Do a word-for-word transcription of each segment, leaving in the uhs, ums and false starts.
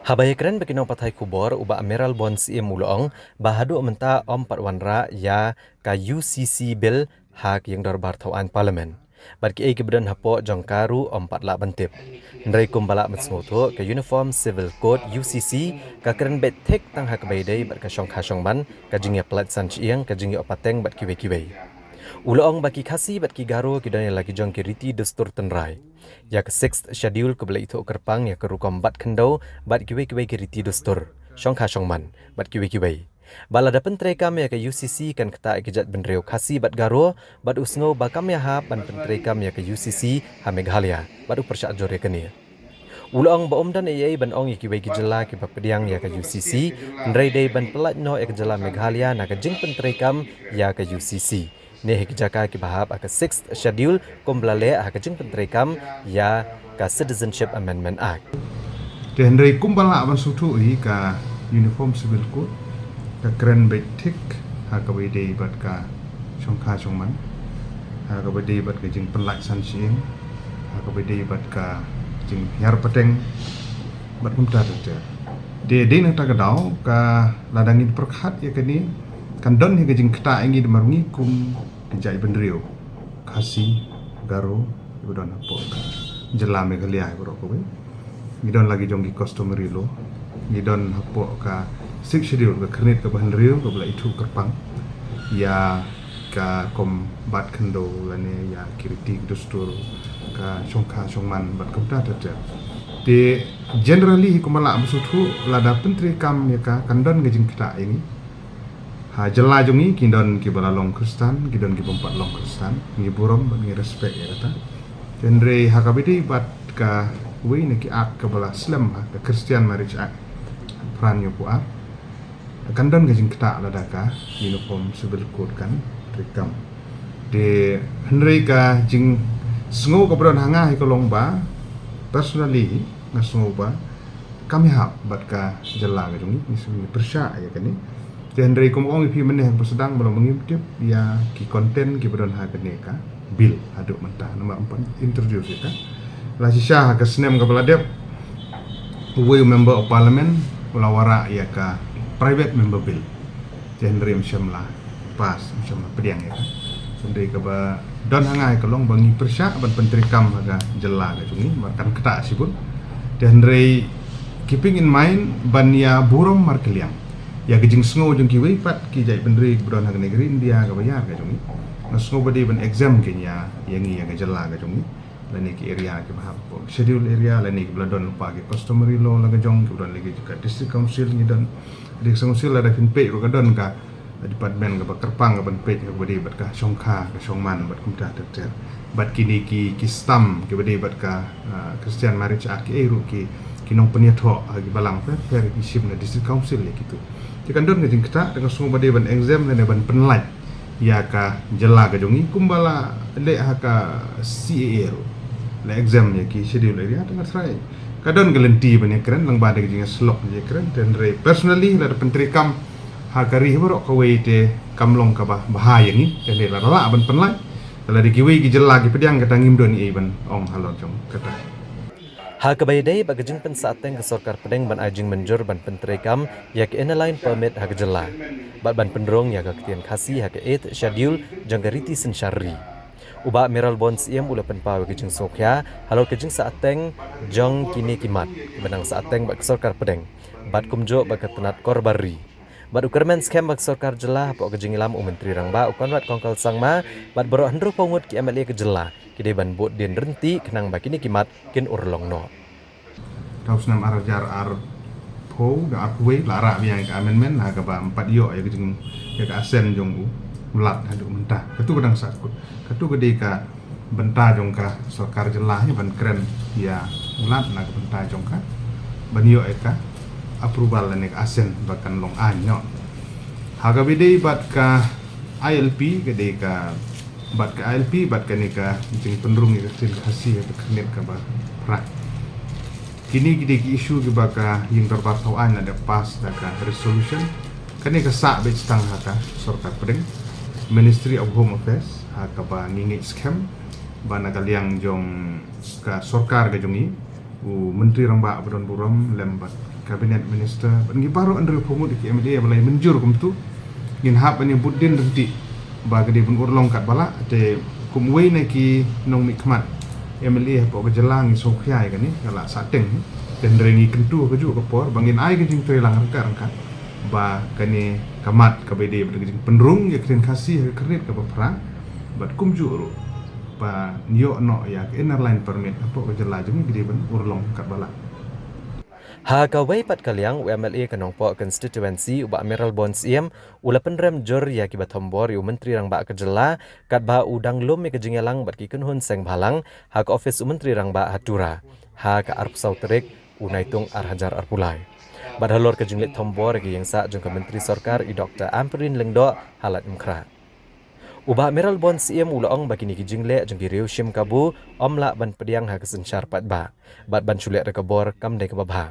Haba ïakren bad ki nongpathai khubor, u Bah Mayralborn Syiem u la ong ba haduh mynta ym pat wanrah ïa ka U C C bill ha ka ïing dorbar thaw aiñ Parliament. Bad kiei kiba don hapoh jong ka ruh ym pat lah ban tip. Hynrei kumba lah ban sngewthuh, ka Uniform Civil Code, U C C, ka kren beit thik tang ha kaba ïadei bad ka shongkha shongman, ka jingïapyllait san shyieng, ka jingïoh pateng bad kiwei kiwei. U la ong ba ki Khasi bad ki Garo ki don ïa la ki jong ki riti dustur tynrai. Ïa ka Sixth Schedule kaba la ithuh kyrpang ïa ka rukom bat khyndew bad kiwei kiwei ki riti dustur, shongkha shongman bad kiwei kiwei. Ba lada pyntreikam ïa ka U C C kan ktah ïa ki jaitbynriew Khasi bad Garo, bad u sngew ba kam ïahap ban pyntreikam ïa ka U C C ha Meghalaya, bad u pyrshah jur ïa kane. U la ong ba ym don ei ei ban ong ïa kiwei ki jylla kiba pdiang ïa ka U C C, hynrei dei ban pyllait noh ïa ka jylla Meghalaya na ka jingpyntreikam ïa ka U C C. Ne ha ki jaka kiba hap ha ka Sixth Schedule, kumba la leh ha ka jingpyntreikam ïa ka Citizenship Amendment Act. Te hynrei kumba lah ban sngewthuh hi, ka Uniform Civil Code ka kren beit thik ha kaba ïadei bad ka shongkha shongman, ha kaba ïadei bad ka jingpyllait san shyieng, ha kaba ïadei bad ka jinghiar pateng, bad kumta ter ter. Te dei na kata ka daw, ka lada ngin pyrkhat ïa kane, kan don hi ka jingktah ïa ngi namar ngi kum ki jaitbynriew Khasi, Garo, kiba don hapoh ka jylla Meghalaya baroh kawei. Ngi don la ki jong ki customary law, ngi don hapoh ka Sixth Schedule, ka khyrnit kaba hynriew kaba la ithuh kyrpang ïa ka rukom bat khyndew lane ïa ki riti ki dustur, ka shongkha shongman bad kumta ter ter. Te generally hi kumba lah ban sngewthuh, lada pyntreikam ïa ka, kan don ka jingktah ïa ngi. Ha jylla jong ngi ki don kiba la long Khristan, ki don kiba ym pat long Khristan, ngi burom bad ngi respect ïa kata. Hynrei ha kaba ïadei bad kawei na ki act kaba la slem ha, ka Christian Marriage Act, phra hynñiewphew ar, kan don ka jingktah lada ka Uniform Civil Code kan treikam. Te hynrei ka jingsngew kaba don ha nga hi ka long ba, personally hi, nga sngew ba kam ïahap bad ka jylla ka jong ngi, ngi shu ngi pyrshah ïa kane. Te hynrei kum ong ïa phi mynne ha kaba sdang, ba long ba ngim tip ïa ki content kiba don ha kane ka bill haduh mynta, namar ym pat introduce ïa ka. La shisha ha ka snem kaba la dep, uwei u member of parliament u la wanrah ïa ka private member bill. Te hynrei ym shym la pass, ym shym la pdiang ïa ka. Hynrei kaba don ha nga hi ka long ba ngi pyrshah ban pyntreikam ha ka jylla ka jong ngi, namar kan ktah shibun. Te hynrei keeping in mind ban ïa burom markylliang ïa ka jingsngew jong kiwei pat ki jaitbynriew kiba don ha kane ka ri India kaba ïar ka jong ngi. Nga sngew ba dei ban exempt kein ïa, ïa ngi, ïa ka jylla ka jong ngi, lane ki area kiba hap hapoh Schedule Area, lane kiba la don lypa ki customary law la ka jong, kiba don lane ki ka District Council ngi don. District Council lada phin peit ruh ka don ka department kaba kyrpang kaban peit ha kaba ïadei bad ka shongkha, ka shongman bad kumta ter ter. Bad kine ki, ki stamp kiba ïadei bad ka, ah, Christian Marriage Act, kiei ruh ki, ki nongpynïathoh ha ki balang pher pher ki shim na District Council ïa kito. Te kan don ka jingktah, te nga sngew ba dei ban exempt lane ban pynlait ïa ka jylla ka jong ngi kumba la leh ha ka C A A ruh, la exempt ïa ki Schedule Area. Te nga tharai ka don ka lynti ban ïakren, lyngba da ka jingïasyllok ïakren. Te hynrei personally lada pyntreikam ha ka ri hi baroh kawei te kam long kaba bha ïa ngi. Te hynrei lada lah ban pynlait, lada kiwei ki jylla ki pdiang, kata ngim don ei ei ban ong halor jong kata. Ha kaba ïadei bad ka jingpynsahteng ka sorkar pdeng ban ai jingmynjur ban pyntreikam ïa ka Inner Line Permit ha ka jylla, bad ban pynrung ïa ka ktien Khasi ha ka Eighth Schedule jong ka riti synshar ri, u Bah Mayralborn Syiem u la pynpaw ïa ka jingsngewkhia halor ka jingsahteng jong kine ki mat kiba nang sahteng bad ka sorkar pdeng, bad kumjuh bad ka tnat korbar ri. Bad u kyrmen skhem ba ka sorkar jylla hapoh ka jingïalam u Myntri Rangbah u Conrad Kongkal Sangma bad baroh hynriewphew ngut ki M L A ka jylla ki dei ban bud dien ryntih khnang ba kine ki mat kin urlong noh. Tang snem ar hajar arphew, da arphew wei la rah biang ïa ka amendment ha kaba ym pat ïoh ïa ka jing, ïa ka assent jong u Lat haduh mynta. Katu ka dang sah kut. Katu ka dei ka bynta jong ka sorkar jylla hi ban kren ïa u Lat na ka bynta jong ka ban ïoh ïa ka approval lane ka assent ba kan long aiñ noh. Ha kaba ïadei bad ka I L P, ka dei ka, bad ka I L P bad kane ka jingpynrung ïa ka ktien Khasi ha ka khyrnit kaba phra. Kine ki dei ki issue kiba ka ïing dorbar thaw aiñ la dep pass da ka resolution. Kane ka sah beit tang ha ka sorkar pdeng, Ministry of Home Affairs, ha kaba ngi ngeit skhem ba na ka liang jong ka sorkar ka jong ngi, u Myntri Rangbah ba don burom lem bad Cabinet Minister, bad ngi baroh hynriewphew ngut ki M L A ba la ïa mynjur kumtu. Ngin hap ban ïa bud dien ryntih ba ka dei ban urlong katba lah, te kum uwei na ki nongmihkhmat M L A hapoh ka jylla ngi sngewkhia ïa kane, ka la sah teng. Te hynrei ngi kyntu ha kajuh ka por ba ngin ai ka jingtreilang ryngkat ryngkat ba kane ka mat kaba dei bad ka jingpynrung ïa ka ktien Khasi ha ka kyrnit kaba phra, bad kumjuh ruh ban ïoh noh ïa ka Inner Line Permit hapoh ka jylla jong ngi ka dei ban urlong katba lah. Ha kawei pat ka liang, u M L A ka Nongpoh Constituency, u Bah Mayralborn Syiem, u la pynrem jur ïa kiba thombor ïa u Myntri Rangbah ka jylla, katba u dang lum ïa ka jingïalang bad ki kynhun seng bhalang ha ka ophis u Myntri Rangbah ha Tura ha ka arphew saw tarik u Naitung ar hajar arphew lai. Bad halor ka jingleit thombor ïa ka ïingsah jong ka Myntri Sorkar, i Doktor Ampareen Lyngdoh, ha Laitumkhrah. U Bah Mayralborn Syiem u la ong ba kine ki jingleh jong ki riew shim kabu ym lah ban pdiang ha ka synshar paidbah, bad ban shu leh da ka bor kam dei kaba bha.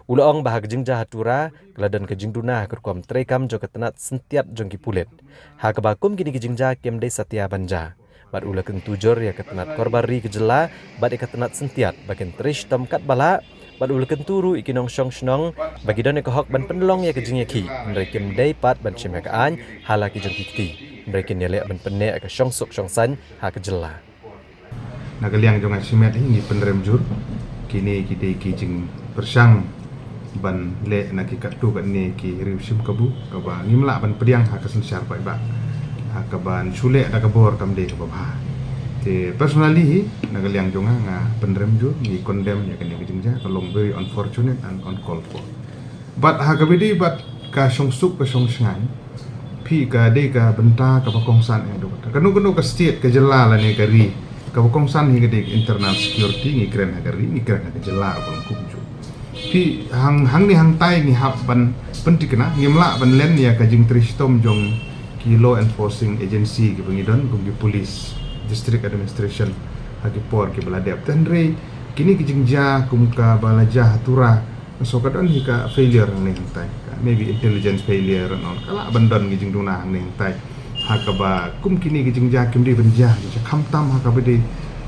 U la ong ba ha ka jingjia ha Tura ka la don ka jingduna ha ka rukom treikam jong ka tnat syntiat jong ki pulit, ha kaba kum kine ki jingjia kim dei satia ban jia. Bad u la kyntu jur ïa ka tnat Korbar Ri ka jylla bad ïa ka tnat syntiat ba kin trei shitom katba lah, bad u la kyntu ruh ïa ki nongshong shnong ba ki don ïa ka hok ban pynlong ïa ka jingïakhih, hynrei kim dei pat ban shim ïa ka aiñ ha la ki jong ki kti, hynrei kin ïaleh ban pynneh ïa ka shongsuk shongsaiñ ha ka jylla. Na ka liang jong nga shimet hi ngi pynrem jur, kine ki dei ki jingpyrshang ban leh na ki katto katne ki riew shim kabu kaba ngim lah ban pdiang ha ka synshar paidbah, ha kaba shu leh da ka bor kam dei kaba bha. Te personally hi, na ka liang jong nga, nga pynrem jur, ngi condemn ïa kane ka jingjia, ka long very unfortunate and uncalled for. Bad ha kaba dei bad ka shongsuk ka shongshngaiñ, phi, ka dei ka bynta kaba kongsan eh, dok. Kano kano ka state, ka jylla lane ka ri, kaba kongsan hi ka dei internal security, ngi kren ha ka ri, ngi kren ha ka jylla ruh kumjuh. Phi, hang, hangne hangtai ngi hap ban pynthikna, ngim lah ban len ïa ka jingtrei shitom jong ki law enforcing agency kiba ngi don, kum ki police, district administration, ha ki por kiba la dep. Te hynrei kine ki jingjia kum kaba la jia ha Tura, so ka don hi ka failure hangne hangtai. Ka, maybe intelligence failure, no, ka lah ban don ki jingduna hangne hangtai. Ha kaba kum kine ki jingjia kim dei ban jia, jia khamtam ha kaba dei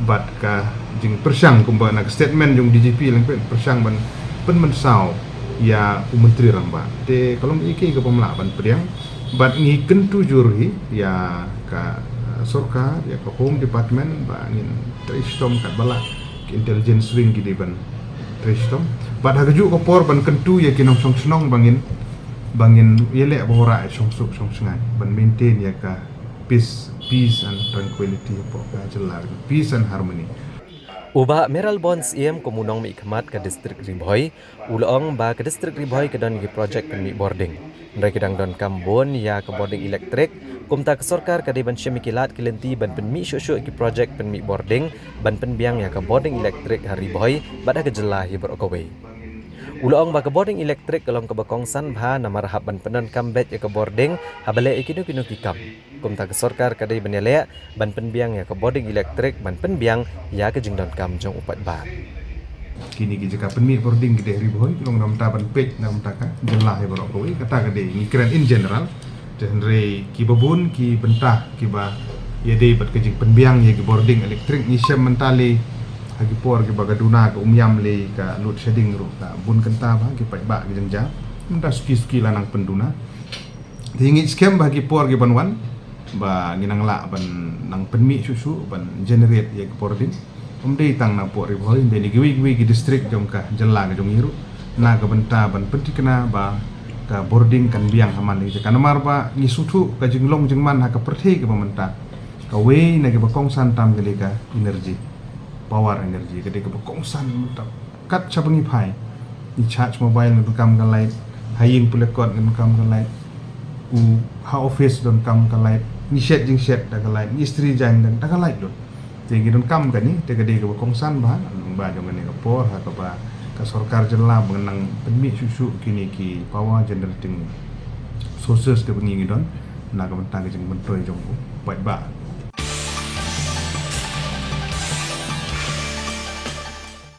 bad ka jingpyrshang kumba na ka statement jong D G P Lyngpet, pyrshang ban pynmynsaw ïa u Myntri Rangbah. Te ka long ïa kaei kaba ym lah ban pdiang. Bad ngi kyntu jur hi ïa ka, uh, sorkar, ïa ka Home Department ba ngin trei shitom katba lah, ki intelligence wing ki dei ban trei shitom. Bad ha kajuh ka por ban kyntu ïa ki nongshong shnong ba ngin, ba ngin ïaleh ba wanrah ïa shongsuk shongshngaiñ, ban maintain ïa ka peace, peace and tranquility hapoh ka jylla, peace and harmony. U Bah Mayralborn Syiem kum u nongmihkhmat ka district Ri Bhoi, u la ong ba ka district Ri Bhoi ka don ki project pynmih bording. Hynrei ki dang donkam bun ïa ka bording elektrik, kumta ka sorkar ka dei ban shim ïa ki lad ki lynti ban pynmih shuh shuh ki project pynmih bording, ban pynbiang ïa ka bording elektrik ha Ri Bhoi bad ha ka jylla hi baroh kawei. U la ong ba ka bording elektrik ka long kaba kongsan bha namar hap ban pyndonkam beit ïa ka bording haba leh ïa kino kino ki kam. Kumta ka sorkar ka dei ban ïaleh ban pynbiang ïa ka bording elektrik ban pynbiang ïa ka jingdonkam jong u paidbah. Kine ki jaka pynmih bording ki dei ha Ri Bhoi, long na bynta ban peit na bynta ka jylla hi baroh kawei, kata ka dei ngi kren in general. Te hynrei kiba bun ki bynta kiba ïadei bad ka jingpynbiang ïa ki bording elektrik ngi shem mynta lei ha ki por kiba ka duna ka umïam lei ka load shedding ruh ka bun kynta bha ki paidbah ki jynjar. Mynta suki suki la nang pynduna. Te ngi skhem ba ha ki por ki ban wan ba ngin nang lah ban nang pynmih shuh shuh ban generate ïa ki bording. Ym dei tang na poh Ri Bhoi, ym dei na kiwei kiwei ki district jong ka jylla ka jong ngi ruh, na ka bynta ban pynthikna ba ka bording kan biang ha man la ki jaka, namar ba ngi sngewthuh ka jinglong jingman ha ka pyrthei kaba mynta, kawei na kiba kongsan tam ka dei ka energy, power energy ka dei kaba kongsan mynta. Kat shaba ngi phai, ngi charge mobile ngi donkam ka light, ha ïing pule kot ngi donkam ka light, u ha office donkam ka light, ngi shet jingshet da ka light, ngi istri jaiñ da ka light lut. Te ngi donkam kane, te ka dei kaba kongsan bha, ba jong kane ka por ha kaba ka sorkar jylla ba nang pynmih shuh shuh kine ki power generating sources kaba ngi ngi don na ka bynta ka jingmyntoi jong u paidbah.